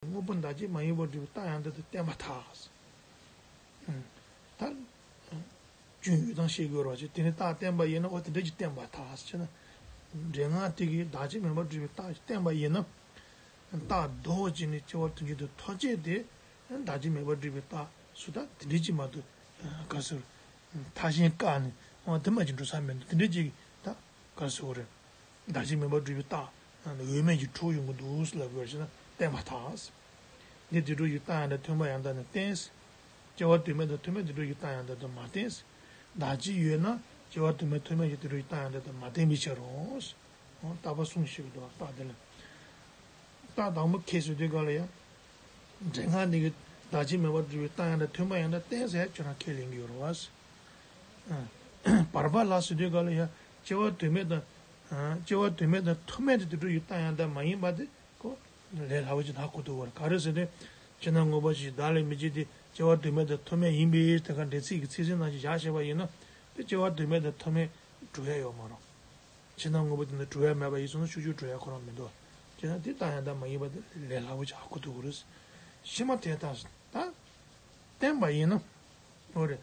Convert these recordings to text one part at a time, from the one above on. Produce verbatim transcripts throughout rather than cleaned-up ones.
དངོས་པོ་བདག་བྱེད་མ་ཡིན་པར་སྒྲུབ་པའི་རྟགས་ཡང་དག་ཏུ་བསྟན་པར་ཐལ། ད། སྐྱོན་ཡོད་དང་ཤེས་དགོས་རོགས་ཅེས་དེ་ནི་རྟགས་བསྟན་པ་ཡིན་ན་འོ་དེ་འདྲ་ཅིག་བསྟན་པར་ཐལ་ཟེར་ན། འདྲེན་ངག་དེ་གིས་བདག་བྱེད་མིན་པར་སྒྲུབ་པའི་རྟགས་ཤིག་བསྟན་པ་ཡིན་ན། རྟགས་ཟློག་བྱས་ནས་སྐྱེ་བ་དོན་བྱེད་དུ་ཐག་བཅད་དེ། བདག་བྱེད་མིན་པར་སྒྲུབ་པའི་རྟགས་སུ་ད་དེ་འདྲ་ཅིག་མ་གཏོགས་ག་ཟེར། མཐའ་གཞན་བཀག་ནས་འོ་དེ་མ་ཅིག་འགྲོ་ས་མི་འདུག་དེ་འདྲ་ཅིག་ད་ག་ཟེར་བ་རེད། བདག་བྱེད་མིན་པར་སྒྲུབ་པའི་རྟགས་འོས་མེད་ཀྱི་དྲུག་ཡོང་གི་འདུག་ཟེར་ལབ་དགོས་ཞེ་ན་བསྟན་པར་ཐལ། འདི་དེ་དྲུག་གི་རྟགས་ཡང་དག་མཐུན་པ་ཡང་དག་ཏུ་བསྟན། སྐྱེ་བ་དོན་མེད་དང་མཐུན་མེད་དེ་དྲུག་གི་རྟགས་ཡང་དག་ཏུ་མ་བསྟན། བདག་བྱེད་ཡོད་ན་སྐྱེ་བ་དོན་མེད་མཐུན་མེད་ཀྱི་དེ་དྲུག་གི་རྟགས་ཡང་དག་ཏུ་མ་བསྟན་པའི་ཕྱིར་རོ། རྟགས་པ་གསུམ་ཞིག་འདུག་རྟགས་དེ་ལ། རྟགས་དང་པོ་ཁས་ཟེར་དུས་ག་ལ་ཡང་། འདྲེན་ངག་ནི་གི་བདག་བྱེད་མེད་པར་སྒྲུབ་པའི་རྟགས་ཡང་དག་མཐུན་པ་ཡང་དག་བསྟན་ཟེར་ཁྱོད་རང་ཁས་ལེན་གྱི་ཡོད་རེད་བ། བར་པ་ལ་ཟེར་དུས་ག་ལ་ཡང་སྐྱེ་བ་དོན་མེད་དང་། སྐྱེ་བ་དོན་མེད་དང་མཐུན་མེད་དེ་དེ་དྲུག་གི་རྟགས་ཡང་དག་མ་ཡིན་པ་དེ་ཁོ་ལས་སླ་བོ་ཅིག་ཧ་གོ་ཐུབ་པ་རེད། ག་རེ་ཟེར་ན། ཕྱི་ནང་དངོས་པོ་ཞིག་བདག་ལས་མི་སྐྱེ་སྟེ་སྐྱེ་བ་དོན་མེད་དང་མཐུན་མེད་ཡིན་པས་དེ་ག་འགྲེལ་ཚིག་གི་ཚིག་ཟིན་ནང་བཞིན་བཞག་བྱས་པ་ཡིན་ན་དེ་སྐྱེ་བ་དོན་མེད་དང་མཐུན་མེད་སྒྲུབ་ཡ་ཡོད་མ་རེད། ཕྱི་ནང་དངོས་པོ་དེ་འདྲ་སྒྲུབ་ཡ་མེད་པ་ཡིན་སོང་ན་ཤུགས་ཆུ་སྒྲུབ་ཡ་ཁོ་རང་མི་འདུག་བྱས་ན་དེ་རྟགས་ཡང་དག་མ་ཡིན་པ་དེ་ལས་སླ་བོ་ཅིག་ཧ་གོ་ཐུབ་ཀྱི་རེད། ཕྱི་མ་དེ་ལྟར་ད་བསྟན་པ་ཡིན་ན། འོ་རེད།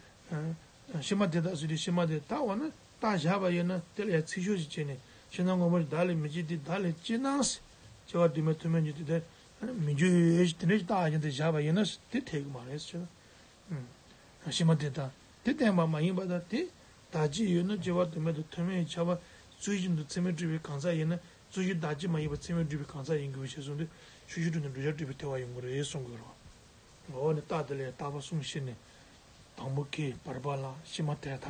ཕྱི་མ་དེ་དག་ཟེར་དུས་ཕྱི་མ་དེ་དག་འོ་ན་རྟགས་བཞག་པ་ཡིན་ན་དེ་ལ་ཡང་ཚིག་ཤོས་ཤིག་བྱས་ནས་ཕྱི་ནང་དངོས་པོ་བདག་ལས་མི་སྐྱེ་སྟེ་བདག་ལས་སྐྱེས་ན། སྐྱེ་བ་དོན་མེད་མཐུན་མེད་ཀྱི་དེ་དེ་མི་འགྱུར་ཡོད་དེ་འདྲ་ཞིག་རྟགས་ཡང་དེ་བཞག་པ་ཡིན་ན་དེ་འཐད་ཀྱི་མ་རེད་ཟེར། ཕྱི་མ་དེ་དག་དེ་བསྟན་པ་མ་ཡིན་པ་དང་དེ་བདག་བྱེད་ཡོད་ན་སྐྱེ་བ་དོན་མེད་དང་མཐུན་མེད་ཁྱབ་པ་ཚུལ་བཞིན་དུ་ཚད་མས་གྲུབ་པའི་གང་ཟག་ཡིན་ན་ཚུལ་བཞིན་བདག་བྱེད་མ་ཡིན་པ་ཚད་མས་གྲུབ་པའི་གང་ཟག་ཡིན་དགོས་ཞེས་གསུངས་ཏེ་ཤུགས་ཆུ་སྒྲུབ་ནས་བསྒྲུབ་བྱ་སྒྲུབ་པའི་ཐལ་བ་ཡོང་གི་རེད་གསུང་གི་རེད། འོ་ནི་རྟགས་དེ་ལས་རྟགས་པ་གསུམ་བཤད་ནས། དང་པོ་ཁས་བར་པ་ལ་ཕྱི་མ་དེ་དག་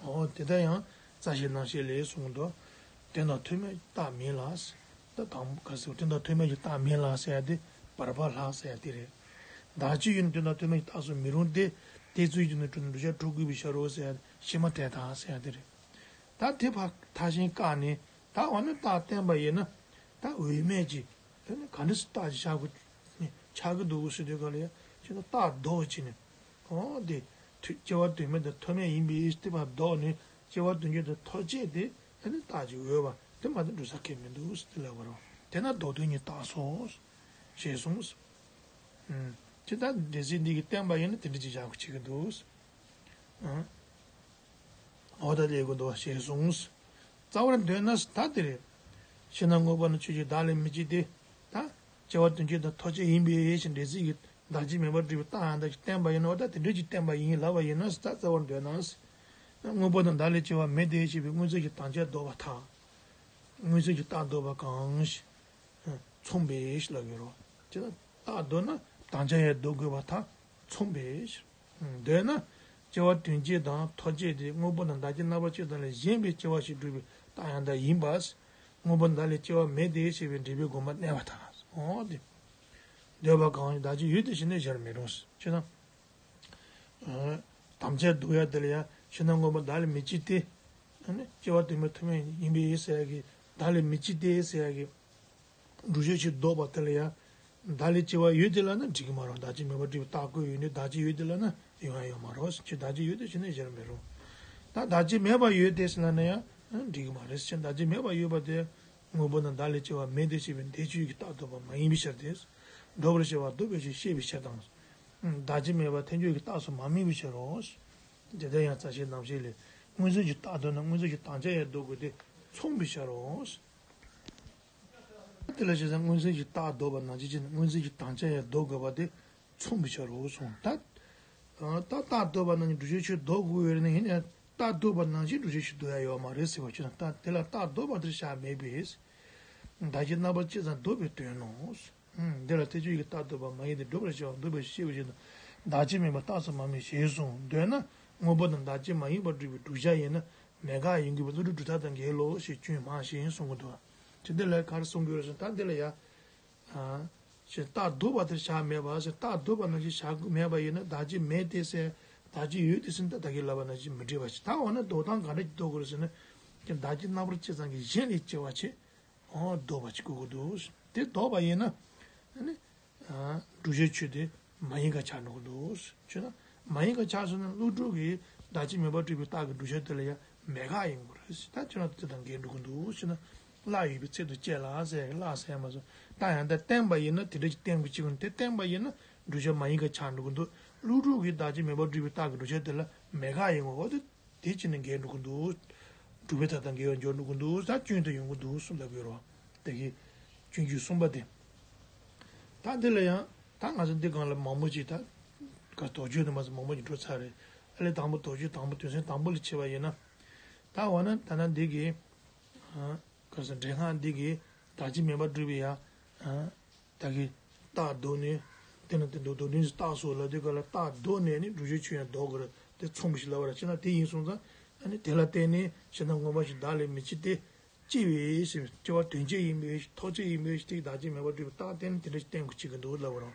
འོ་དེ་ལྟར་ཡང་རྩ་ཤེའི་རྣམ་བཤད་ལས་གསུངས་འདུག་དོན་དང་མཐུན་མེད་རྟགས་མིན་ལ། ད་དང་པོ་ག་ཟེར་དོན་དང་མཐུན་མེད་ཀྱི་རྟགས་མིན་ལ་ཟེར་ཡ་དེ་བར་པ་ལ་ཟེར་ཡ་དེ་རེད། བདག་བྱེད་ཡོད་ན་དོན་དང་མཐུན་མེད་ཀྱི་རྟགས་སུ་མི་རུང་སྟེ། དེ་ཚུལ་བཞིན་དུ་གྲུབ་ན་བསྒྲུབ་བྱ་གྲུབ་དགོས་པའི་ཕྱིར་རོ་ཟེར་ཡ་ཕྱི་མ་དེ་དག་ཟེར་ཡ་དེ་རེད། ད་དེ་ཕར་མཐའ་གཞན་བཀག་ནས་ད་འོ་ན་རྟགས་བསྟན་པ་ཡིན་ན་ད་འོས་མེད་ཀྱི། དེ་ནི་ག་འདྲ་སེ་རྟགས་ཀྱི་ཆགས་ཀྱི་ཆགས་ཀྱི་འདུག་ཟེར་དུས་ག་ལ་ཡ་ཁྱོད་ནི་རྟགས་ལྡོག་བྱས་ནས། འོ་དེ་དུས་སྐྱེ་བ་དོན་མེད་དང་མཐུན་མེད་ཡིན་པས་དེ་ཕར་ལྡོག་ནས་སྐྱེ་བ་དོན་བྱེད་དུ་ཐག་བཅད་དེ་དེ་ནི་རྟགས་ཀྱི་འོས་པ་དེ་མ་གཏོགས་འགྲོ་ས་གང་ཡང་མི་འདུག་ཟེར་དེ་ལབ་པ་རེད། དེ་ན་ལྡོག་དོན་གཉིས་རྟགས་སོ། ཞེས་གསུངས། ཨུམ། ཇི་ལྟར་འགྲེལ་ཚིག་འདི་གིས་བསྟན་པ་ཡིན་ན་དེ་འདྲ་ཅིག་བཞག་དགོས་བྱེད་ཀྱི་འདུག་ཨང་། འོ་ད་ལས་དགོས་འདུག་ཞེས་གསུངས། རྩ་བར་འདོད་ན་ད་དེ་རེད། ཕྱི་ནང་དངོས་པོ་ནི་ཆོས་ཅན་བདག་ལས་མི་སྐྱེ་སྟེ། ད་སྐྱེ་བ་དོན་བྱེད་དང་ཐོགས་བཅས་ཡིན་པའི་ཕྱིར་འགྲེལ་ཚིག་གིས་བདག་བྱེད་མེད་པར་སྒྲུབ་པའི་རྟགས་ཡང་དག་ཅིག་བསྟན་པ་ཡིན་ན་འོ་ད་དེ་འདྲ་ཅིག་བསྟན་པ་ཡིན་ལབ་པ་ཡིན་ན་ད་རྩ་བར་འདོད་ན། དངོས་པོ་དང་བདག་ལས་སྐྱེ་བ་མེད་དེ་ཞེས་པའི་མངོན་ཚུལ་གྱི་དམ་བཅའ་ལྡོག་པར་ཐལ། མངོན་ཚུལ་གྱི་རྟགས་ལྡོག་པ་གང་ཞིག་མཚུངས་པའི་ལབ་ཡོད་རོ། ཅེ་ན་རྟགས་ལྡོག་ན་དམ་བཅའ་ཡང་ལྡོག་དགོས་པར་ཐལ། མཚུངས་པའི་ཕྱིར། འདོད་ན། སྐྱེ་བ་དོན་བྱེད་དང་ཐོགས་བཅས་ཏེ་དངོས་པོ་དང་བདག་བྱེད་རྣམ་པ་གཅིག་ཙམ་ལས་གཞན་པའི་སྐྱེ་བ་ཞིག་སྒྲུབ་པའི་རྟགས་ཡང་དག་ཡིན་པ། དངོས་པོ་བདག་ལས་སྐྱེ་བ་མེད་དེ་ཞེས་པའི་འགྲེལ་པའི་དགོངས་པ་གནས་པར་ཐལ། འོ་དེ། འདོད་པ་གང་ཞིག་བདག་བྱེད་ཡོད་དེ་ཞེས་ནས་བཞག་མི་རུང་། ཅེ་ན། དམ་བཅའ་ལྡོག་ཡ་དེ་ལ་ཡང་ཕྱི་ནང་དངོས་པོ་བདག་ལས་མི་སྐྱེ་སྟེ། སྐྱེ་བ་དོན་མེད་མཐུན་མེད་ཡིན་པས་ཟེར་ཡ་གི་བདག་ལས་མི་སྐྱེ་སྟེ་ཟེར་ཡ་གི་སྒྲུབ་བྱེད་ཕྱིར་ལྡོག་པ་དེ་ལ་ཡང་བདག་ལས་སྐྱེ་བ་ཡོད་དེ་ལབ་ན་འགྲིག་གི་མ་རེད། བདག་བྱེད་མེད་པར་སྒྲུབ་པའི་རྟགས་བཀོད་ཡོད་ནི་བདག་བྱེད་ཡོད་དེ་ལབ་ན་ཡོང་ཡ་ཡོད་མ་རེད། ཁྱོད་བདག་བྱེད་ཡོད་དེ་ཞེས་ནས་བཞག་མི་རུང་། ད་བདག་བྱེད་མེད་པ་ཡོད་དེ་ཟེར་ལབ་ན་ཡང་འགྲིག་གི་མ་རེད། ཁྱོད་བདག་བྱེད་མེད་པ་ཡོད་པ་དེ་དངོས་པོ་དང་བདག་ལས་སྐྱེ་བ་མེད་དེ་ཞེས་པའི་འདོད་ཆོས་ཀྱི་རྟགས་ལྡོག་པ་མ་ཡིན་པའི་ཕྱིར་ཏེ། ལྡོག་པར་བྱ་བ་ལྡོག་པའི་ཕྱིར་ཤེས་པའི་ཕྱིར་དང་། བདག་བྱེད་མེད་པ་ཐལ་འགྱུར་གྱི་རྟགས་སུ་མ་དམིགས་པའི་ཕྱིར་རོ། དེ་ལྟར་ཡང་རྩ་ཤེའི་རྣམ་བཤད་ལས། མངོན་ཚུལ་གྱི་རྟགས་ལྡོག་ན་མངོན་ཚུལ་གྱི་དམ་བཅའ་ཡང་ལྡོག་དགོས་ཏེ་མཚུངས་པའི་ཕྱིར་རོ། དེ་ལ་བྱས་ཙང་མངོན་ཚུལ་གྱི་རྟགས་ལྡོག་པ་ནང་བཞིན་བྱས་ནས་མངོན་ཚུལ་གྱི་དམ་བཅའ་ཡང་ལྡོག་དགོས་པ་དེ་མཚུངས་པའི་ཕྱིར་རོ་གསུངས། ད། ད་རྟགས་ལྡོག་པ་ནང་བཞིན་སྒྲུབ་བྱེད་ཕྱིར་ལྡོག་དགོས་ཡོད་རེད་ན་ཡིན་ཡང་རྟགས་ལྡོག་པ་ནང་བཞིན་སྒྲུབ་བྱེད་ཕྱིར་ལྡོག་ཡ་ཡོད་མ་རེད་ཟེར་བ་ཁྱོད་རང་རྟགས་དེ་ལ་རྟགས་ལྡོག་པ་དེར་བཞག་མེད་པས། བདག་བྱེད་རྣམ་པ་གཅིག་ཙམ་ལྡོག་པའི་དོན་ནོ། འདི་ལ་ཐལ་འགྱུར་གྱི་རྟགས་ལྡོག་པ་མ་ཡིན་ཏེ་སྒྲུབ་པར་བྱ་བ་ལྡོག་པའི་ཕྱིར་ཞེས་པའི་ཕྱིར་དང་བདག་བྱེད་མེད་པ་རྟགས་སུ་མ་དམིགས་ཞེས་གསུངས། འདོད་ན་དངོས་པོ་དང་བདག་བྱེད་མ་ཡིན་པར་སྒྲུབ་པའི་བསྒྲུབ་བྱ་ཡིན་ན་མེད་དགག་ཡིན་དགོས་པས་བློ་གྲོས་སྒྲུབ་ཐབས་དང་འགལ་ལོ་ཞེས་སྐྱོན་མང་ཞིང་གསུང་གི་འདུག་ཅི་འདི་ལ་ག་རེ་གསུང་གི་ཡོད་ཟེར་ན་ད་འདི་ལ་ཡ། ཞེས་རྟགས་ལྡོག་པ་དེར་བཞག་མེད་པ་ཟེར་རྟགས་ལྡོག་པ་ནང་བཞིན་བཞག་མེད་པ་ཡིན་ན་བདག་བྱེད་མེད་དེ་ཟེར་བདག་བྱེད་ཡོད་དེ་ཟེར་ན་ད་གིན་ལབ་པ་ནང་བཞིན་མི་འགྲིག་པ་ཞིག་ད་འོ་ན་ལྡོག་སྟངས་ག་འདྲ་ལྡོག་དགོས་རེད་ཟེར་ན། ཀྱང་བདག་བྱེད་རྣམ་པར་གཅིག་ཙམ་གྱི་གཞན་ལས་སྐྱེ་བ་ཆེ། འོ་ལྡོག་པ་ཅིག་དགོས་ཀྱི་འདུག་དེ་ལྡོག་པ་ཡིན་ན། ཨ་ནི། སྒྲུབ་བྱའི་ཆོས་དེ་མ་ཡིན་པ་ཆགས་འགྲོ་གི་འདུག་ཅེ་ན། མ་ཡིན་པ་ཆགས་སོང་ན་བློ་གྲོས་ཀྱིས་བདག་བྱེད་མེད་པར་སྒྲུབ་པའི་རྟགས་ཀྱི་བསྒྲུབ་བྱ་དེ་ལ་ཡང་མེད་དགག་ཡིན་དགོས་རེད། ད་ཅེ་ན་དེ་དང་འགལ་འགྲོ་གི་འདུག་ཅེ་ན། གླགས་ཡོད་པའི་ཚད་དུ་བཅད་ལ་ཟེར་གླགས་ཟེར་མ་སོང་ རྟགས་ཡང་དག་བསྟན་པ་ཡིན་ན་དེ་འདྲ་ཞིག་བསྟན་དགོས་ཀྱི་ཡོད། དེ་བསྟན་པ་ཡིན་ན་བསྒྲུབ་བྱ་མ་ཡིན་པ་ཆགས་འགྲོ་གི་འདུག། ཀླུ་སྒྲུབ་ཀྱིས་བདག་གཅིག་མེད་པར་སྒྲུབ་པའི་རྟགས་ཀྱི་བསྒྲུབ་བྱ་དེ་ལ་མེད་དགག་ཡིན་གོ། འོ་དེ་དེ་ཕྱིན་ནས་འགལ་འགྲོ་གི་འདུག། སྒྲུབ་པའི་རྟགས་དང་འགལ་བར་འགྱུར་འགྲོ་གི་འདུག། ད་སྐྱོན་དུ་ཡོང་གི་འདུག་གསུངས་ལབ་ཡོད་རེད་བ། དེ་གི་སྐྱོན་བརྗོད་གསུམ་པ་དེ། ད་འདི་ལ་ཡང་ད་ང་ཚོ་འདི་སྒང་ལ་མང་པོ་ཅིག་ད་ག་དོགས་གཅོད་དུ་མ་ཚོ་མང་པོ་ཅིག་འགྲོ་ཚར་རེད། ཨ་ལས་དང་པོ་དོགས་གཅོད་དང་པོ་དོན་ཚན་དང་པོ་ལ་ཕྱེ་བ་ཡིན་ན། ད་འོ་ན་ད་ན་འདི་གི་ག་ས་འདྲེན་ཁང་འདི་གི་བདག་གཅིག་མེད་པར་སྒྲུབ་པའི་ཡ། ད་གི་རྟགས་བཟློག་ནས་དེ་ན་དེ་མདོ་མདོ་དོན་གྱི་རྟགས་སོགས་ལབ་དུས་སྐབས་ལ་རྟགས་བཟློག་ནས་ནི་བསྒྲུབ་བྱའི་ཆོས་ཡང་བཟློག་དགོས་རེད། དེ་མཚུངས་པ་ཞིག་ལབ་པ་རེད། ཅེ་ན་དེ་ཡིན་སོང་ཙང་ཨ་ནི་དེ་ལ་བརྟེན་ནས་ཕྱི་ནང་མངོན་པ་བཞི་བདག་ལས་མི་སྐྱེ་སྟེ། སྐྱེ་བའི་ཕྱིར་སྐྱེ་བ་དོན་བྱེད་ཡིན་པའི་ཕྱིར་ཐོགས་བཅས་ཡིན་པའི་ཕྱིར་དེ་བདག་གཅིག་མེད་པར་སྒྲུབ་པའི་རྟགས་བརྟེན་ནས་དེ་འདྲ་ཞིག་བསྟན་དགོས་ཀྱི་འདུག་ལབ་པ་རེད།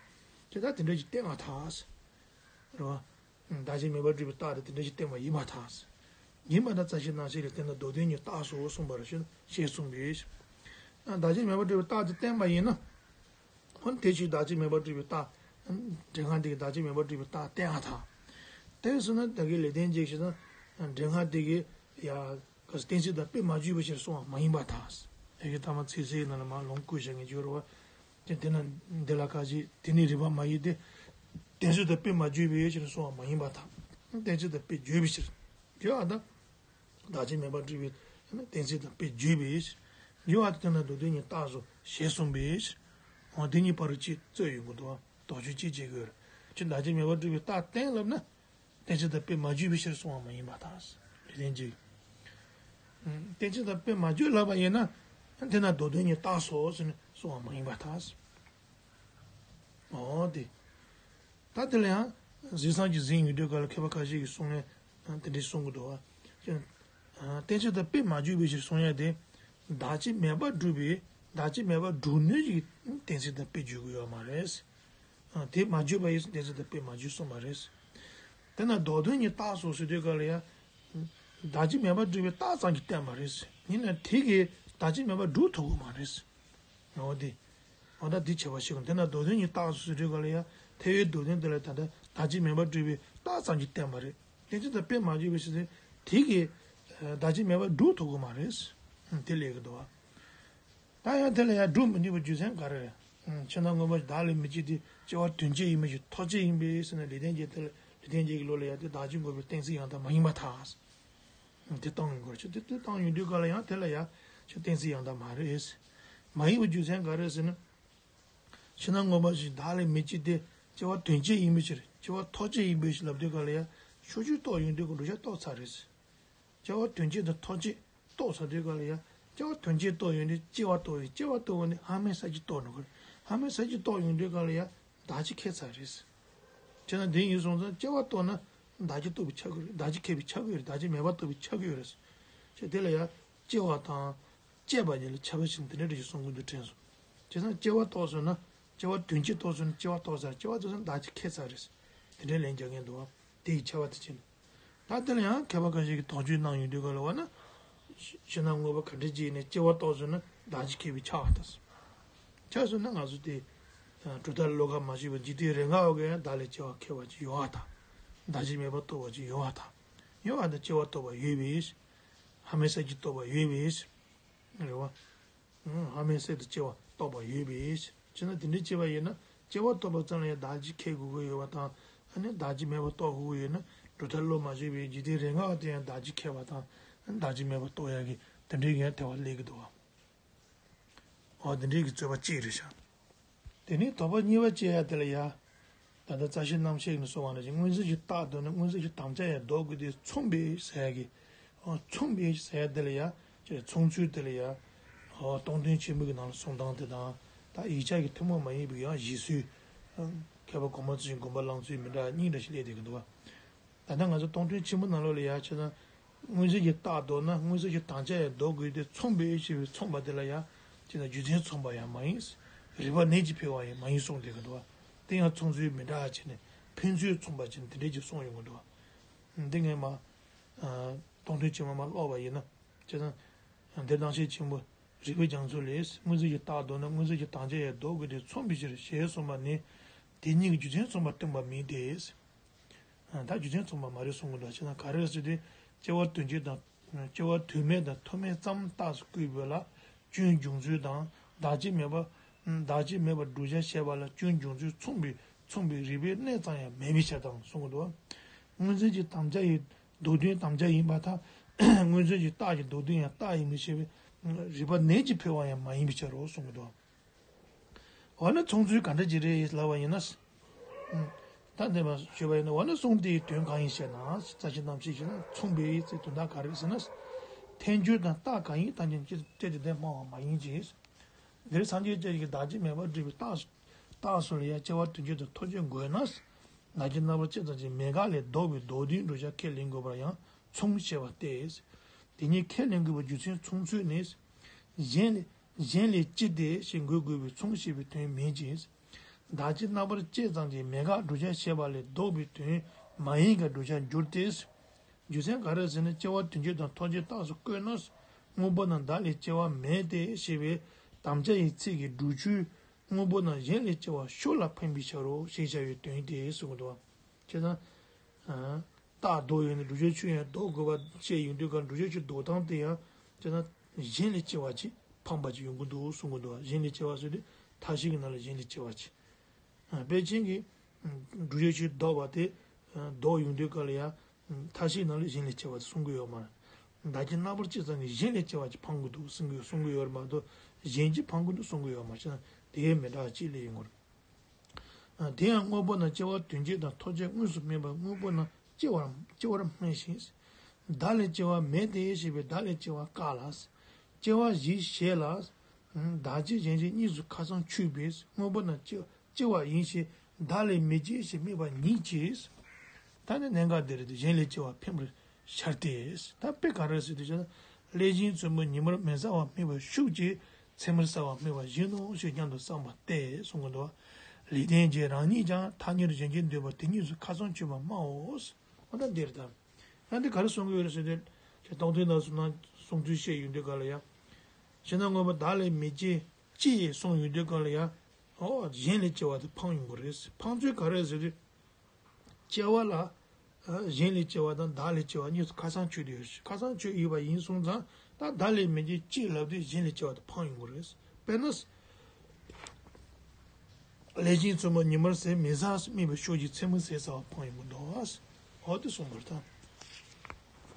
ཅེ་ད་དེ་འདྲ་ཞིག་བསྟན་པར་ཐལ། རེད་བ། བདག་གཅིག་མེད་པར་སྒྲུབ་པའི་རྟགས་དེ་དེ་འདྲ་ཞིག་བསྟན་པ་ཡིན་པར་ཐལ། ཡིན་པ་ན་རྩ་ཤེའི་རྣམ་བཤད་ལས་དེ་ན་མདོ་དོན་གྱི་རྟགས་སོ་གསུངས་པ་རེད། ཞེས་གསུངས་པས། བདག་གཅིག་མེད་པར་སྒྲུབ་པའི་རྟགས་དེ་བསྟན་པ་ཡིན་ན། འོ་ན་དེ་ཕྱིར་བདག་གཅིག་མེད་པར་སྒྲུབ་པའི་རྟགས། འདྲེན་ཁང་དེ་གིས་བདག་གཅིག་མེད་པར་སྒྲུབ་པའི་རྟགས་བསྟན་པར་ཐལ། དེ་སོང་ན་ད་གིན་ལེགས་ལྡན་འབྱེད་ཞེས་ན། འདྲེན་ཁང་དེ་གིས་ཡ། ག་ས་གཏན་ཚིགས་དང་དཔེ་མ་བརྗོད་པའི་ཕྱིར་གསུངས་པ་མ་ཡིན་པར་ཐལ། ཡ་གི་ཐ་མ་ཚིག་གསལ་ནང་ལ་མ་ལོངས་སྐུ་ཞེས་ངེས་བརྗོད་རོ་བ། དེ་དེ་ན་འདི་ལ་ཁ་ཅིག་དེ་ནི་རིགས་པ་མ་ཡིན་ཏེ། གཏན་ཚིགས་དང་དཔེ་མ་བརྗོད་པའི་ཕྱིར་གསུངས་པ་མ་ཡིན་པར་ཐལ། གཏན་ཚིགས་དང་དཔེ་བརྗོད་པའི་ཕྱིར། བརྗོད་པ་དང་། བདག་གཅིག་མེད་པར་སྒྲུབ་པའི་གཏན་ཚིགས་དང་དཔེ་བརྗོད་པའི་ཕྱིར། བརྗོད་པ་དེ་ན་མདོ་དོན་གྱི་རྟགས་སོ་ཞེས་གསུངས་པའི་ཕྱིར། འོ་དེ་གཉིས་བར་རུ་ཅིག་རྩོད་ཡོང་གི་འདུག་བ། དོགས་གཅོད་ཅིག་བྱེད་དགོས་རེད། ཅི་བདག་གཅིག་མེད་པར་སྒྲུབ་པའི་རྟགས་བསྟན་ལབ་ན། གཏན་ཚིགས་དང་དཔེ་མ་བརྗོད་པའི་ཕྱིར་གསུངས་པ་མ་ཡིན་པར་ཐལ། ལེགས་ལྡན་འབྱེད། གཏན་ཚིགས་དང་དཔེ་མ་བརྗོད་ལབ་པ་ཡིན་ན། དེ་ན་མདོ་དོན་གྱི་རྟགས་སོ་ཟེར་ནས་གསུངས་པ་མ་ཡིན་པར་ཐལ། འོ་དེ། ད་དེ་ལ་ཡང་གཟིགས་བཟང་གིས་གཟིགས་ཡོང་དུས་སྐབས་ལ་མཁས་པ་ཁ་ཤས་ཀྱིས་གསུང་ནས་དེ་འདྲས་གསུང་གི་འདུག་བ། གཏན་ཚིགས་དང་དཔེ་མ་བརྗོད་པའི་ཕྱིར་གསུང་ཡ་དེ། བདག་གཅིག་མེད་པར་སྒྲུབ་པའི་བདག་གཅིག་མེད་པར་སྒྲུབ་ནུས་ཀྱི་གཏན་ཚིགས་དང་དཔེ་བརྗོད་ཀྱི་ཡོད་མ་རེད། དེ་མ་བརྗོད་པ་ཡིན་ཙང་གཏན་ཚིགས་དང་དཔེ་མ་བརྗོད་གསུངས་པ་རེད། དེ་ན་མདོ་དོན་གྱི་རྟགས་སོ་ཟེར་དུས་སྐབས་ལ་ཡང་། བདག་གཅིག་མེད་པར་སྒྲུབ་པའི་རྟགས་ཙམ་གྱིས་བསྟན་པ་རེད། ཡིན་ན་དེ་གིས་བདག་གཅིག་མེད་པར་སྒྲུབ་ཐུབ་ཀྱི་མ་རེད། འོ་དེ། འོ་ད་འདི་བྱ་བ་ཞིག་གམ་དེ་ན་མདོ་དོན་གྱི་རྟགས་སུ་ཟེར་དུས་ག་ལ་ཡ། ཐལ་བའི་མདོ་དོན་དེ་ལ་ད་ལྟ་བདག་གཅིག་མེད་པར་སྒྲུབ་པའི་རྟགས་ཙམ་གྱིས་བསྟན་པ་རེད། དེ་ཚོ་ད་དཔེ་མ་བརྗོད་པའི་ཕྱིར་ཏེ། དེ་གིས་བདག་གཅིག་མེད་པར་སྒྲུབ་ཐུབ་ཀྱི་མ་རེད། དེ་ལས་ཀྱི་འདུག་བ། ད་ཡང་དེ་ལ་ཡང་སྒྲུབ་མི་ནུས་པའི་རྒྱུ་མཚན་ག་རེ་རེད། ཕྱི་ནང་མངོན་པར་བདག་ལས་མི་སྐྱེ་སྟེ་སྐྱེ་བ་དོན་བྱེད་ཡིན་པའི་ཕྱིར་ཐོགས་བཅས་ཡིན་པས་ཟེར་ན་ལེགས་ལྡན་འབྱེད་དེ་ལ་ལེགས་ལྡན་འབྱེད་ཀྱི་ལུགས་ལ་ཡང་དེ་བདག་གཅིག་འགོག་པའི་གཏན་ཚིགས་ཡང་དག་མ་ཡིན་པར་ཐལ། དེ་གཏོང་ཡོང་དགོས་རེད། དེ་དེ་གཏོང་ཡོང་དུས་ག་ལ་ཡང་དེ་ལ་ཡང་ཆོས་གཏན་ཚིགས་ཡང་དག་མ་རེད། མ་ཡིན་པའི་རྒྱུ་མཚན་ག་རེ་ཟེར་ན། ཕྱི་ནང་མངོན་པ་བཞི་བདག་ལས་མི་སྐྱེ་སྟེ་སྐྱེ་བ་དོན་བྱེད་ཡིན་པའི་ཕྱིར་སྐྱེ་བ་ཐོགས་བཅས་ཡིན་པའི་ཕྱིར་ལབ་དུས་ག་ལ་ཡང་ཕྱོགས་ཆོས་རྟོགས་ཡོང་དུས་ཀྱི་བསྒྲུབ་བྱ་རྟོགས་ཚར་རེད། སྐྱེ་བ་དོན་བྱེད་དང་ཐོགས་བཅས་རྟོགས་ཚར་དུས་ག་ལ་ཡང་སྐྱེ་བ་དོན་བྱེད་རྟོགས་ཡོང་དུས་སྐྱེ་བ་རྟོགས་ཡོང་། སྐྱེ་བ་རྟོགས་པ་ནི་ཨ་མའི་ས་བཅད་རྟོགས་འགྲོ་གི་རེད། ཨ་མའི་ས་བཅད་རྟོགས་ཡོང་དུས་ག་ལ་ཡང་བདག་གཅིག་ཁེགས་ཚར་རེད། བྱས་ན་དེ་ཡིན་སོང་ཙང་སྐྱེ་བ་རྟོགས་ན་བདག་གཅིག་རྟོགས་པའི་ཆ་དགོས་རེད། བདག་གཅིག་ཁེགས་པའི་ཆ་དགོས་རེད། བདག་གཅིག་མེད་པ་རྟོགས་པའི་ཆ་དགོས་རེད། ཅེས་དེ་ལ་ཡང་སྐྱེ་བ་དང་བཅས་པ་གཉིས་ལ་ཁྱད་པར་ཕྱེ་ནས་དེ་འདྲ་འདྲ་ཞིག་གསུང་གི་འདུག་དྲན་སོང་། བྱས་ཙང་སྐྱེ་བ་རྟོགས་སོང་ན་སྐྱེ་བ་དོན་བྱེད་རྟོགས་སོང་ན་སྐྱེ་བ་རྟོགས་ཚར། སྐྱེ་བ་རྟོགས་སོང་ན་བདག་གཅིག་ཁེགས་ཚར་རེད། དེ་འདྲའི་ལན་རྒྱག་མཁན་འདུག་བ། དེ་ཡི་ཁྱད་པར་དེ་ཕྱེ་ནས། ད་དེ་ལ་ཡང་མཁས་པ་ཁ་ཤས་ཀྱིས་དོགས་གཅོད་གནང་ཡོང་དུས་ག་ལ་བ་ན། ཕྱི་ནང་མངོན་པ་ག་འདྲ་ཅིག་ཡིན་ནའི་སྐྱེ་བ་རྟོགས་སོང་ན་བདག་གཅིག་ཁེགས་པའི་ཆ་བ་དང་། ཆ་སོང་ན་ང་ཚོ་དེ། གྲུབ་མཐའ་བློ་ཁ་མ་ཞིག་པ་འཇིག་རྟེན་རེས་འགའ་བ་གི་ཡང་བདག་ལས་སྐྱེ་བ་ཁེགས་པ་ཅིག་ཡོད་པ་དང་། བདག་གཅིག་མེད་པ་རྟོགས་པ་ཅིག་ཡོད་པ་དང་། ཡོད་པ་དང་སྐྱེ་བ་རྟོགས་པ་ཡོད་པའི། ཨ་མའི་ས་བཅད་རྟོགས་པ་ཡོད་པའི། རེད་བ། ཨ་མའི་སྲས་དང་སྐྱེ་བ་རྟོགས་པ་ཡོད་པའི། བྱས་ན་དེ་འདྲའི་སྐྱེ་བ་ཡིན་ན་སྐྱེ་བ་རྟོགས་པ་ཙམ་ལ་ཡང་བདག་གཅིག་ཁེགས་དགོས་ཀྱི་ཡོད་པ་དང་། ཨ་ནི་བདག་གཅིག་མེད་པ་རྟོགས་དགོས་ཀྱི་ཡོད་ན་གྲུབ་མཐའ་བློ་མ་ཞིག་པའི་འཇིག་རྟེན་རེས་འགའ་བ་དེ་ཡང་བདག་གཅིག་ཁེགས་པ་དང་། ཨ་ནི་བདག་གཅིག་མེད་པ་རྟོགས་ཡག་གི་དེ་འདྲའི་ཡང་དེ་བ་སླེབས་ཀྱི་འདུག་བ། འོ་དེ་འདྲའི་གི་རྩོད་པ་གཅིག་རེད་ཤག། དེ་ནས་དོགས་པ་གཉིས་པ་བཅད་ཡ་དེ་ལ་ཡ། ད་ལྟ་རྩ་ཤེའི་རྣམ་བཤད་ནས་གསུངས་པ་ནང་བཞིན་མངོན་གཟུགས་ཀྱི་རྟགས་བཟློག་ན་མངོན་གཟུགས་ཀྱི་དམ་བཅའ་ཡང་བཟློག་དགོས་ཏེ་མཚུངས་པའི་ཟེར་ཡ་གི། འོ་མཚུངས་པའི་ཟེར་ཡ་དེ་ལ་ཡ། ཅེས་མཚུངས་ཚུལ་དེ་ལ་ཡ། འོ་སྟོང་ཐུན་ཆེན་མོའི་གི་ནང་ལ་གསུང་སྟངས་དེ་དང་། ད་ཡིག་ཆ་གི་ཐུན་མོང་མ་ཡིན་པའི་ཡང་གཞི་སྲོལ། མཁས་པ་གོང་མ་ཚོ་བཞིན་དགོངས་པ་བླང་ཚུལ་མི་འདྲ་གཉིས་འདྲ་ཞིག་སླེབས་བསྡད་ཀྱི་འདུག་བ། ད་ལྟ་ང་ཚོ་སྟོང་ཐུན་ཆེན་མོ་ནང་ལོགས་ལ་ཡ་བྱས་ན། མངོན་གཟུགས་ཀྱི་རྟགས་བཟློག་ན་མངོན་གཟུགས་ཀྱི་དམ་བཅའ་ཡང་བཟློག་དགོས་ཏེ་མཚུངས་པའི་ཞེས་པའི་མཚུངས་པ་དེ་ལ་ཡང་བྱས་ན་རྒྱུ་མཚན་མཚུངས་པ་ཡང་མ་ཡིན། རིགས་པ་ནད་ཀྱིས་འཕེལ་བ་ཡང་མ་ཡིན་གསུངས་བསྡད་ཀྱི་འདུག་བ། དེ་ཡང་མཚུངས་ཚུལ་མི་འདྲ་བྱས་ནས་ཕན་ཚུན་མཚུངས་པ་བྱས་ནས་དེ་འདྲས་ཀྱི་གསུངས་ཡོང་གི་འདུག་བ། འདི་ངས་མ། སྟོང་ཐུན་ཆེན་མོ་མ་ཀློག་པ་ཡིན་ན། བྱས་ན། འདིར་རྣམ་བཤད་ཆེན་པོ་རིགས་པའི་རྒྱ་མཚོ་ལས་མངོན་གཟུགས་ཀྱི་རྟགས་བཟློག་ན་མངོན་གཟུགས་ཀྱི་དམ་བཅའ་ཡང་བཟློག་དགོས་ཏེ་མཚུངས་པའི་ཕྱིར་ཞེས་གསུངས་པ་ནི། དེ་གཉིས་ཀྱི་རྒྱུ་མཚན་མཚུངས་པར་སྟོན་པ་མིན་ཏེ། ད་རྒྱུ་མཚན་མཚུངས་པ་མ་རེད་གསུང་གི་འདུག། བྱས་ན་ག་རེ་ཟེར་ཏེ། སྐྱེ་བ་དོན་བྱེད་དང་། སྐྱེ་བ་དོན་མེད་དང་ཐོགས་མེད་ཙམ་རྟགས་སུ་བཀོད་པ་ལ་སྐྱོན་འབྱུང་ཚུལ་དང་བདག་གཅིག་མེད་པ་ བདག་གཅིག་མེད་པར་བསྒྲུབ་བྱ་བཤད་པ་ལ་སྐྱོན་འབྱུང་ཚུལ་མཚུངས་པའི་མཚུངས་པའི་རིགས་པའི་གནས་ཙམ་ཡང་མེད་པའི་ཕྱིར་དང་གསུང་གི་འདུག་མངོན་མཚན་གྱི་དམ་བཅའ་ཡི་མདོར་བསྡུས་དམ་བཅའ་ཡིན་པར་ཐལ། མངོན་མཚན་གྱི་རྟགས་ཀྱི་མདོར་བསྡུས་ཡང་རྟགས་ཡིན་མི་ཤེས་པའི་རིགས་པ་ནད་ཀྱིས་འཕེལ་བ་ཡང་མ་ཡིན་པའི་ཕྱིར་རོ་གསུང་གི་འདུག་འོ་ན་མཚུངས་ཚུལ་ག་འདྲ་ཅིག་རེད་ལབ་པ་ཡིན་ན། ད་འདི་མ་ཞུས་པ་ཡིན་ན། འོ་ན་གསུང་དེའི་དོན་གང་ཡིན་ཞེ་ན། རྩ་ཤེ་རྣམ་བཤད་ཞེ་ན། མཚུངས་པའི་ཚིག་དོན་དག་ག་རེ་ཟེར་ན། ཐལ་འགྱུར་དང་རྟགས་གང་ཡིན་ཐམས་ཅད་ཀྱང་སྤྲོས་བྲལ་དེ་སྨྲ་བ་མ་ཡིན་གྱི། འདིར་སངས་རྒྱས་བཅས་ཀྱིས་བདག་གཅིག་མེད་པར་སྒྲུབ་པའི་རྟགས་རྟགས་སུ་ལ་ཡང་སྐྱེ་བ་དོན་བྱེད་དང་ཐོགས་བཅས་དགོས་ན། བདག་གཅིག་རྣམ་པར་དཔྱད་ཙམ་གྱིས་མེད་དགག་ལས་ལྡོག་པའི་མདོར་བསྡུས་བསྒྲུབ་བྱ་ཁས་ལེན་དགོས་པར་ཡང་མཚུངས་ཞེས་པ་སྟེ། དེ་ཉིད་ཁས་ལེན་དགོས་པའི་རྒྱུ་མཚན་མཚུངས་ཚུལ་ནི། གཞན་ལས་གཞན་ལས་ཅི་སྟེ་ཞེས་འགོད་དགོས་པའི་མཚུངས་ཞེས་པའི་དོན་མིན་གྱི། བདག་གཅིག་རྣམ་པར་དཔྱད་ཙམ་གྱིས་མེད་དགག་བསྒྲུབ་བྱ་བཤད་པ་ལས་ལྡོག་པའི་དོན་མ་ཡིན་གྱི་བསྒྲུབ་བྱར་འགྱུར་ཏེ། རྒྱུ་མཚན་ག་རེ་ཟེར་ན། སྐྱེ་བ་དོན་བྱེད་དང་ཐོགས་བཅས་རྟགས་སུ་བཀོད་ན། དངོས་པོ་རྣམས་བདག་ལས་སྐྱེ་བ་མེད་དེ་ཞེས་པའི་དམ་བཅའ་ཡི་ཚིག་གི་སྒྲུབ་ཆོས་དངོས་པོ་རྣམས་གཞན་ལས་སྐྱེ་བ་ཤུགས་ལ་འཕེན་པའི་ཕྱིར་རོ་ཞེས་བྱ་བའི་དོན་ཏེ་གསུངས་འདུག་བྱས་ཙང་། རྟགས་ལྡོག་ཡོད་ན་བསྒྲུབ་བྱའི་ཆོས་ཡང་ལྡོག་དགོས་པ་བཤད་ཡོང་དུས་སྐབས། བསྒྲུབ་བྱའི་ཆོས་ལྡོག་སྟངས་དེ་ཡང་བྱས་ན་གཞན་ལས་སྐྱེ་བ་ཅིག་འཕངས་པ་ཅིག་ཡོང་གི་འདུག་གསུང་གི་འདུག་གཞན་ལས་སྐྱེ་བ་ཟེར་དུས་མཐའ་བཞི་གི་ནང་ལ་གཞན་ལས་སྐྱེ་བ་ཅིག་ཨ། དཔེ་ཅན་གྱི་བསྒྲུབ་བྱའི་ཆོས་ལྡོག་པ་དེ། ལྡོག་ཡོང་དུས་སྐབས་ལ་ཡང་མཐའ་བཞིའི་ནང་ལ་གཞན་ལས་སྐྱེ་བ་དེ་གསུང་གི་ཡོད་མ་རེད། བདག་གཅིག་རྣམ་པར་དཔྱད་ཙམ་གྱིས་གཞན་ལས་སྐྱེ་བ་ཅིག་འཕངས་ཀྱི་འདུག་གསུང་གི་གསུང་གི་ཡོད་རེད་མ་གཏོགས། གཞན་གཅིག་འཕངས་ཀྱི་འདུག་གསུང་གི་ཡོད་མ་རེད། དེ་མི་འདྲ་ཅིག་ལས་ཡིན་དགོས་རེད། ཨ། དེ་ཡང་དངོས་པོ་རྣམས་སྐྱེ་བ་དོན་བྱེད་དང་ཐོགས་བཅས་དངོས་སུ་སྨིན་པ་དངོས་པོ་རྣམས་སྐྱེ་བར་སྐྱེ་བར་སྨིན་ཞིང་། བདག་ལས་སྐྱེ་བ་མེད་དེ་ཞེས་པའི་བདག་ལས་སྐྱེ་བ་བཀག་ལ། སྐྱེ་བ་གཞི་ཞེས་ལ། བདག་གཅིག་གཞན་གཅིག་གཉིས་སུ་ཁ་སང་ཆོད་པས་དངོས་པོ་རྣམས་སྐྱེ་སྐྱེ་བ་ཡིན་ཞེས་བདག་ལས་མི་སྐྱེ་ཞེས་སྨྲས་པ་ཉིད་ཀྱིས། ད་ནི་གནད་འགག་འདི་རེད་དེ། གཞན་ལས་སྐྱེ་བ་འཕེན་པར་ཤར་ཏེ། ད་དཔེ་ག་རེ་ཟེར་དུས་ཀྱང་། ཀླད་ཆེན་བཙུན་མོ་ཉི་མར་མེ་བཟའ་བ་སྨྲས་པ་ཤུགས་ཀྱིས་ཚེར་མར་བཟའ་བ་སྨྲས་པ་བཞིན་ནོ་ཞེས་སྙམ་དུ་བསམ་པ་སྟེ་གསུང་གི་འདུག་ལེགས་ལྡན་འབྱེད་རང་ཉིད་ཀྱང་ཐ་སྙད་གཞན་གྱིས་འདོད་པ་དེ་གཉིས་སུ་ཁ་སང་ཆོད་པར་སྨྲའོ། འོ་ད་འདིར་ད། ཡང་འདི་ག་རེ་གསུང་གི་ཡོད་རེད་ཟེར་དུས། ཁྱེད་སྟོང་ཐུན་ནང་གསུང་ན་གསུང་ཚུལ་བཤད་ཡོང་དུས་སྐབས་ལ་ཡང་། གཞན་དང་དངོས་པོ་བདག་ལས་མི་སྐྱེ་ཅེས་གསུངས་ཡོང་དུས་སྐབས་ལ་ཡང་། འོ་གཞན་ལས་སྐྱེ་བ་དེ་འཕངས་ཡོང་གི་རེད། འཕངས་ཚུལ་ག་རེ་ཟེར་དུས། སྐྱེ་བ་ལ། ཨ། གཞན་ལས་སྐྱེ་བ་དང་བདག་ལས་སྐྱེ་བ་གཉིས་སུ་ཁ་སང་ཆོད་དེ་ཡོད། ཁ་སང་ཆོད་ཡོད་པ་ཡིན་སོང་ཙང་། ད་བདག་ལས་མི་སྐྱེ་ཅེས་ལབ་དུས་གཞན་ལས་སྐྱེ་བ་དེ་འཕངས་ཡོང་གི་རེད། དཔེར་ན། ཀླད་ཆེན་བཙུན་མོ་ཉི་མར་ཟས་མི་བཟའ་སྨྲས་པའི་ཤུགས་ཀྱིས་ཚེར་མ་ཟས་ཟ་བ་འཕངས་ཡོང་གི་འདུག་འོ་དེ་གསུངས་པར་ཐལ།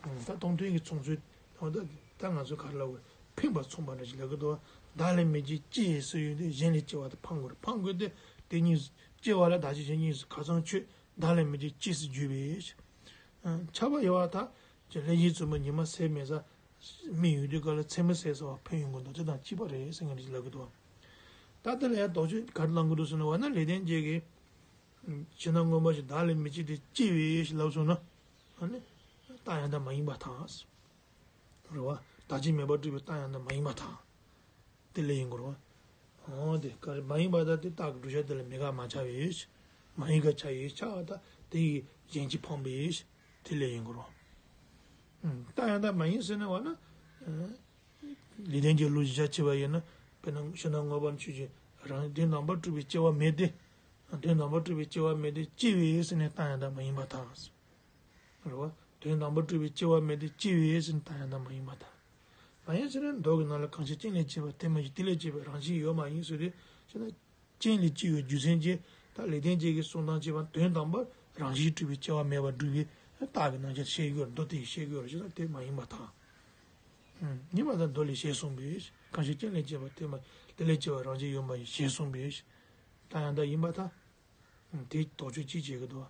ད་སྟོང་ཐུན་གྱི་མཚུངས་ཚུལ། འོ་ད་ད་ང་ཚོས་ག་རེ་ལབ་དགོས། འཕེན་པ་མཚུངས་པ་འདྲ་ཞིག་ལབ་ཀྱི་འདུག་བདག་ལས་མི་སྐྱེ་ཅེས་ཟེར་ཡོང་དུས་གཞན་ལས་སྐྱེ་བ་དེ་འཕངས་དགོས་རེད། འཕངས་དགོས་ཏེ། དེ་གཉིས་སྐྱེ་བ་ལ་བདག་གཅིག་གཞན་གཉིས་སུ་ཁ་སང་ཆོད། བདག་ལས་མི་སྐྱེ་ཅེས་སུ་བརྗོད་པས། ཁྱབ་པ་ཡོད་པར་ཐལ། ཀླད་ཆེན་བཙུན་མོ་ཉི་མར་ཟས་མི་བཟའ། སྨྲས་ཡོང་དུས་སྐབས་ལ་ཚེར་མ་ཟས་ཟ་བ་འཕངས་ཡོང་གི་འདུག་དེ་དང་གཅིག་པ་རེད་ཟེར་མཁན་ཞིག་ལབ་ཀྱི་འདུག་ད་དེ་ལ་ཡང་དོགས་གཅོད་ག་རེ་གནང་གི་འདུག་ཟེར་ན། འོ་ན་ལེགས་ལྡན་འབྱེད་ཀྱིས། གཞན་དང་དངོས་པོ་ཞིག་བདག་ལས་མི་སྐྱེ་སྟེ་སྐྱེ་བས་ཞེས་ལབ་སོང་ན། ཨ་ནི། རྟགས་ཡང་དག་མ་ཡིན་པར་ཐལ། རེད་བ། བདག་གཅིག་མེད་པར་སྒྲུབ་པའི་རྟགས་ཡང་དག་མ་ཡིན་པར་ཐལ། དེ་ལས་ཡིན་དགོས་རེད་བ། འོ་དེ་ག་རེ་མ་ཡིན་པར་ཐལ་དེ་རྟགས་ཀྱི་བསྒྲུབ་བྱ་དེ་ལ་མེད་དགག་མ་ཆགས་པས། མ་ཡིན་དགག་ཆགས་ཡོད་ཆགས་པ་ད་དེ་ཡིས་གཞན་གཅིག་འཕངས་པས། དེ་ལས་ཡིན་དགོས་རེད་བ། ཨུམ། རྟགས་ཡང་དག་མ་ཡིན་ཟེར་ན། འོ་ན། ཨ། ལེགས་ལྡན་འབྱེད་ལུགས་བཞིན་བྱས་པ་ཡིན་ན། དཔེར་ན་གཞན་དང་དངོས་པོ་རྣམས་ཆོས་ཅན། རང་དོན་དམ་པར་གྲུབ་པའི་སྐྱེ་བ་མེད་དེ། དོན་དམ་པར་གྲུབ་པའི་སྐྱེ་བ་མེད་དེ་སྐྱེ་བས་ཟེར་ནས་རྟགས་ཡང་དག་མ་ཡིན་པར་ཐལ། རེད་བ། དོན་དམ་པར་གྲུབ་པའི་སྐྱེ་བ་མེད་དེ་སྐྱེ་བས་ཟེར་ནས་རྟགས་ཡང་དག་མ་ཡིན་པར་ཐལ། མ་ཡིན་ཟེར་ན་མདོ་གི་ནང་ལ་གང་ཕྱིར་རྐྱེན་ལས་སྐྱེས་པ་དེ་མ་ཡིན་ཞིང་། དེ་ལས་སྐྱེས་པའི་རང་བཞིན་ཡོད་མ་ཡིན་ཟེར་དུས། བྱས་ན། རྐྱེན་ལས་སྐྱེས་པའི་རྒྱུ་མཚན་གྱིས་ད་ལེགས་ལྡན་འབྱེད་ཀྱི་གསུང་སྟངས་བྱས་པ་དོན་དམ་པར་རང་བཞིན་གྲུབ་པའི་སྐྱེ་བ་མེད་པར་སྒྲུབ་པའི་རྟགས་ཀྱི་རྣམ་གཞག་བཤད་ཀྱི་ཡོད་རེད། མདོ་དེ་ཡིས་བཤད་ཀྱི་ཡོད་རེད། བྱས་ན་དེ་མ་ཡིན་པར་ཐལ། ཨུམ། ཡིན་པར་ཐལ། མདོ་ལས་ཞེས་གསུངས་པས། གང་ཕྱིར་རྐྱེན་ལས་སྐྱེས་པ་དེ་མ་དེ་ལས་སྐྱེས་པ་རང་བཞིན་ཡོད་མ་ཡིན་ཞེས་གསུངས་པས། རྟགས་ཡང་དག་ཡིན་པར་ཐལ། ཨུམ། དེ་དོགས་གཅོད་གཅིག་བྱེད་ཀྱི་འདུག་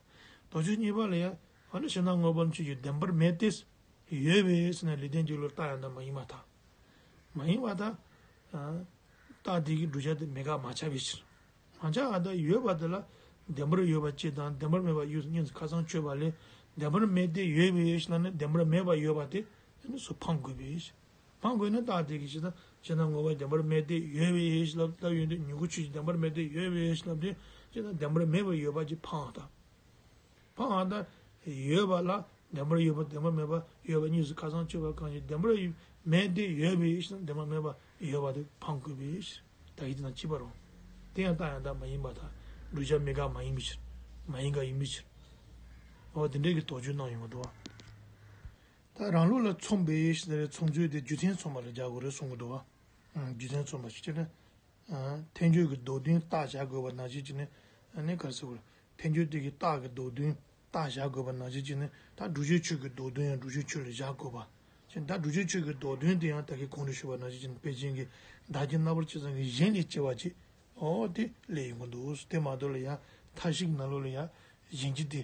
དོགས་གཅོད་གཉིས་པ་ལ་ཡང་། འོ་ན་གཞན་དང་དངོས་པོ་རྣམས་ཆོས་ཅན། བདེན་པར་མེད་དེ། ཡོད་པས་ཟེར་ན་ལེགས་ལྡན་འབྱེད་ལུགས་རྟགས་ཡང་དག་མ་ཡིན་པར་ཐལ། མ་ཡིན་པར་ཐལ། ཨ། རྟགས་དེ་གི་བསྒྲུབ་བྱ་དེ་མེད་དགག་མ་ཆགས་པའི་ཕྱིར། མ་ཆགས་པར་ཐལ། ཡོད་པ་དེ་ལ་བདེན་པར་ཡོད་པ་གཅིག་དང་བདེན་པར་མེད་པ་ཡོད་གཉིས་སུ་ཁ་སང་ཆོད་པ་ལས། བདེན་པར་མེད་དེ་ཡོད་པས་ཞེས་ལབ་ནས་བདེན་པར་མེད་པ་ཡོད་པ་དེ་ནི་སུ་འཕངས་དགོས་པས། འཕངས་དགོས་ན་རྟགས་དེ་གི་ཕྱིར་དང་། གཞན་དང་དངོས་པོ་བདེན་པར་མེད་དེ་ཡོད་པས་ཞེས་ལབ་ལབ་ཡོང་དུས། མྱུ་གུ་ཆོས་ཅན། བདེན་པར་མེད་དེ་ཡོད་པས་ཞེས་ལབ་དུས། གཞན་དང་བདེན་པར་མེད་པ་ཡོད་པ་ཅིག་འཕངས་པར་ཐལ། འཕངས་པར་ཐལ། ཡོད་པ་ལ་བདེན་པར་ཡོད་པ་བདེན་པར་མེད་པ་ཡོད་པ་གཉིས་སུ་ཁ་སང་ཆོད་པ་གང་ཞིག་བདེན་པར་མེད་དེ་ཡོད་པའི་ཕྱིར་བདེན་པར་མེད་པ་ཡོད་པ་དེ་འཕངས་དགོས་པའི་ཕྱིར། ད་གི་དེ་དང་གཅིག་པ་རེད། དེ་ཡང་རྟགས་ཡང་དག་མ་ཡིན་པར་ཐལ། བསྒྲུབ་བྱ་མེད་དགག་མ་ཡིན་པའི་ཕྱིར། མ་ཡིན་དགག་ཡིན་པའི་ཕྱིར། འོ་དེ་འདྲའི་གི་དོགས་གཅོད་གནང་ཡོང་གི་འདུག་བ། ད་རང་ལུགས་ལ་མཚུངས་པའི་ཟེར་བའི་མཚུངས་ཚུལ་དེ་རྒྱུ་མཚན་མཚུངས་པ་ལ་སྦྱར་དགོས་རེད་གསུང་གི་འདུག་བ། རྒྱུ་མཚན་མཚུངས་པ་ཞིག་བྱས་ན། ཨ། ཐལ་འགྱུར་གྱི་མདོ་དོན་བརྟག་བཞག་དགོས་པ་ནང་བཞིན་བྱས་ནས། ཨ་ནི་ག་རེ་ཟེར་དགོས་རེད། ཐལ་འགྱུར་དེ་གི་རྟགས་ཀྱི་མདོ་དོན་བརྟག་བཞག་དགོས་པ་ནང་བཞིན་བྱས་ནས། ད་སྒྲུབ་བྱེད་ཆོས་ཀྱི་མདོ་དོན་ཡང་སྒྲུབ་བྱེད་ཆོས་ལ་བཞག་དགོས་པ་བྱས། ད་སྒྲུབ་བྱེད་ཆོས་ཀྱི་མདོ་དོན་དེ་ཡང་ད་གིན་གོང་དུ་ཞུས་པ་ནང་བཞིན་བྱས་ནས། དཔེ་ཅན་གྱི་བདག་རྐྱེན་རྣམ་པར་གཅོད་ཚང་གི་གཞན་ལས་སྐྱེ་བ་ཅིག་འོ་དེ་སླེབས་ཡོང་གི་འདུག་དེ་མ་གཏོགས་ལ་ཡང་མཐའ་བཞིའི་ནང་ལོགས་ལ་ཡང་གཞན་སྐྱེ་དེ་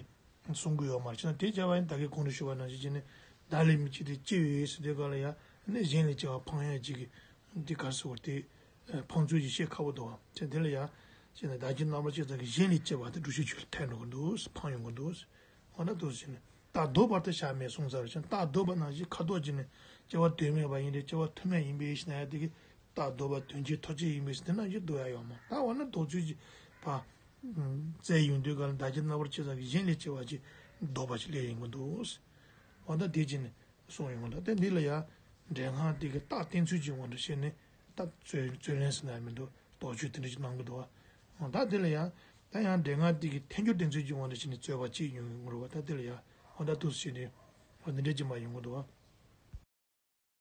གསུང་གི་ཡོད་མ་རེད། བྱས་ན་དེ་བྱས་པ་ཡིན་ད་གིན་གོང་དུ་ཞུས་པ་ནང་བཞིན་བྱས་ནས། བདག་ལས་མི་སྐྱེ་དེ་སྐྱེ་བའི་ཟེར་དུས་སྒང་ལ་ཡང་ནི་གཞན་ལས་སྐྱེ་བ་འཕངས་ཡ་ཅིག་གི་འདི་ག་རེ་ཟེར་དགོས་རེད། དེ་འཕངས་ཚུལ་ཅིག་བཤད་ཁག་པོ་འདུག་བ། བྱས་ན་དེ་ལ་ཡང་བྱས་ན་བདག་རྐྱེན་རྣམ་པར་གཅོད་ཚང་གི་གཞན་ལས་སྐྱེ་བ་དེ་སྒྲུབ་བྱེད་ཆོས་ལ་ཐལ་འགྲོ་གི་འདུག་འཕངས་ཡོང་གི་འདུག་འོ་ན་འདུག་བྱས་ནས་རྟགས་ལྡོག་པར་དུ་བཞག་མེད་གསུངས་ཚར་བ་བྱས་ན། རྟགས་ལྡོག་པ་ནང་བཞིན་ཁ་དོག་བྱས་ནས་སྐྱེ་བ་དོན་མེད་པ་ཡིན་རེད། སྐྱེ་བ་ཐུན་མོང་ཡིན་པའི་ཕྱིར་ན་ཡང་དེ་གི་རྟགས་ལྡོག་པ་དོན་གཅིག་ཐོགས་གཅིག་ཡིན་པའི་ཕྱིར་དེ་ནང་བཞིན་ལྡོག་ཡ་ཡོད་མ་རེད། ད་འོ་ན་ལྡོག་ཚུལ་གྱི་ཕར་བཙལ་ཡོང་དུས་སྒང་ལ་བདག་རྐྱེན་རྣམ་པར་གཅོད་ཚང་གི་གཞན་ལས་སྐྱེ་བ་ཅིག་ལྡོག་པ་ཅིག་སླེབས་ཡོང་གི་འདུག་འོ་ད་དེ་བྱས་ནས་གསུངས་ཡོང་གི་འདུག་དེ་འདི་ལ་ཡང་འགྲེལ་སྔགས་དེ་གི་རྟགས་བསྟན་ཚུལ་གྱི་དབང་དུ་བྱས་ནས། ད་རྩོད་རྩོད་ལེན་ཟེར་ན་མི་འདུག་དོགས་གཅོད་དེ་འདྲ་ཅིག་གནང་གི་འདུག་བ། འོ་ད་དེ་ལ་ཡང་ད་ཡང་འགྲེལ་སྔགས་དེ་གི་ཐལ་འགྱུར་བསྟན་ཚུལ་གྱི་དབང་དུ་བྱས་ནས་རྩོད་པ་ཅིག་ཡོང་གི་རེད་བ། ད་དེ་ལ་ཡང་འོ་ད་འདུག་སེ་བྱས་ནས་འོ་འདི་འདྲ་ཅིག་མ་ཡོང་གི་འདུག་བ།